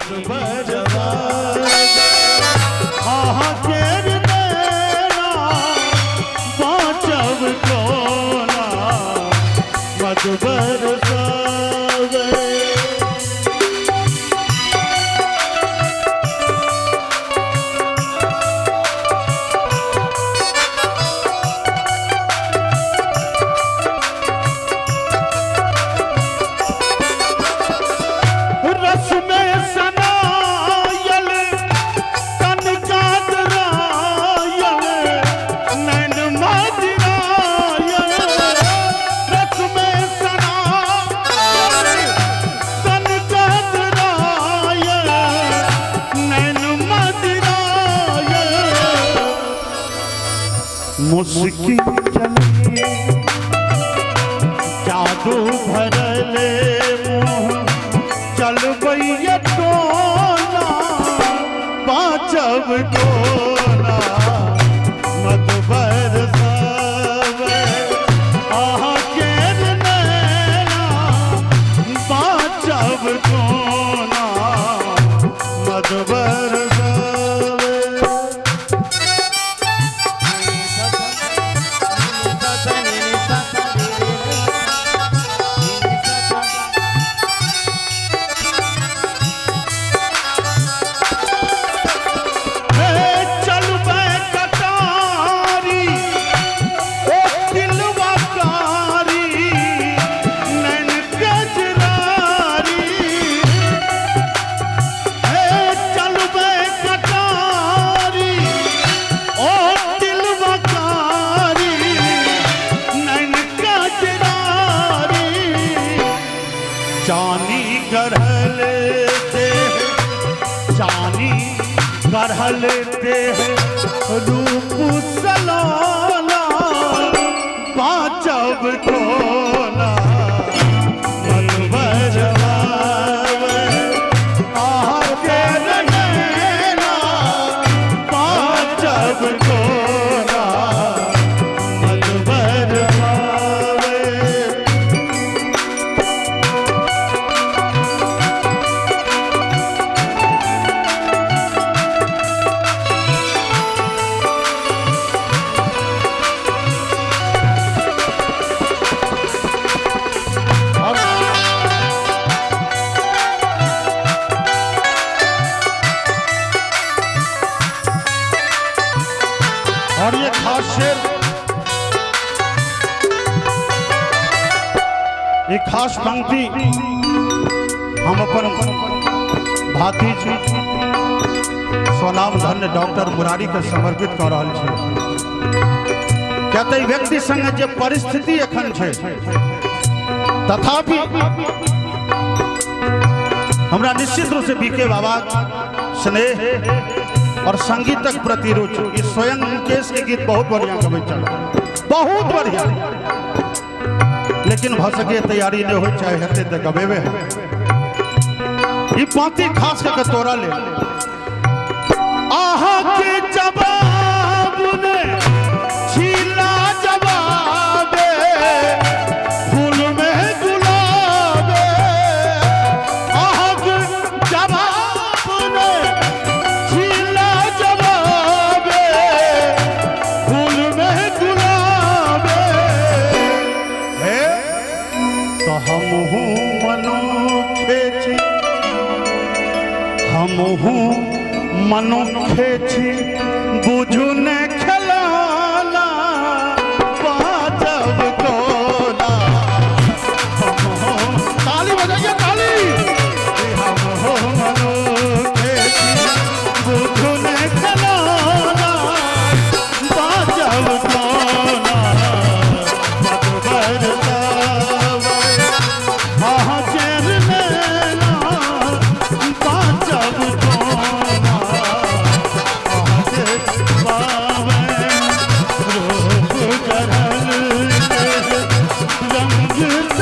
मधुबरसावे। अहाँ केर नैना बाँचब कोना मधुबरसावे। रस में सनायल तन कातरायल नैन मदिरायल। रस में सनायल तन कातरायल नैन मदिरायल। मुस्की चली जादू भरले मुँह चलबैया टोना बाँचब कोना मधुबरसावे। अहाँ केर नैना बाँचब कोना मधुबरसावे। हे चलबै कटारी ओ दिलवा कारी नैन कजरारी। हे चलबै कटारी ओ दिलवा कारी नैन कजरारी। चानी गढ़ल देह चानी गढ़ल देह रूप सलोना बाँचब कोना मधुबरसावे। अहाँ केर नैना बाँचब कोना मधुबरसावे। और ये खास शेर, ये खास पंक्ति हम अपन भातीज स्वनाम धन्य डॉक्टर मुरारी के समर्पित कर रहल छी। क्या तऽ ई व्यक्ति संग जे परिस्थिति एखन छै, तथापि हमरा निश्चित रूप से बीके बाबा स्नेह और संगीतक प्रति रुचि, ई स्वयं मुकेश के गीत बहुत बढ़िया गबै छल, बहुत बढ़िया, लेकिन भऽ सके तैयारी नहीं हो चाहे हेतै तऽ गबेबे। ई पाँति खास कऽ के तोरा ले। अहाँ के जवाब ने छीला जवाबे फूल में गुलाबे। अहाँ के जवाब ने छीला जवाबे फूल में गुलाबे। हे तो हमहूँ मनुखे छी, हमहूँ मनुखे छी, बुझू ने खेलौना बाँचब कोना। ताली बजाइए ताली। हमहूँ मनुखे छी, बुझू ने खेलौना बाँचब कोना मधुबरसावे। अहाँ केर नैना बाँचब कोना अहाँ केर बावे रूप गढ़ल रंग।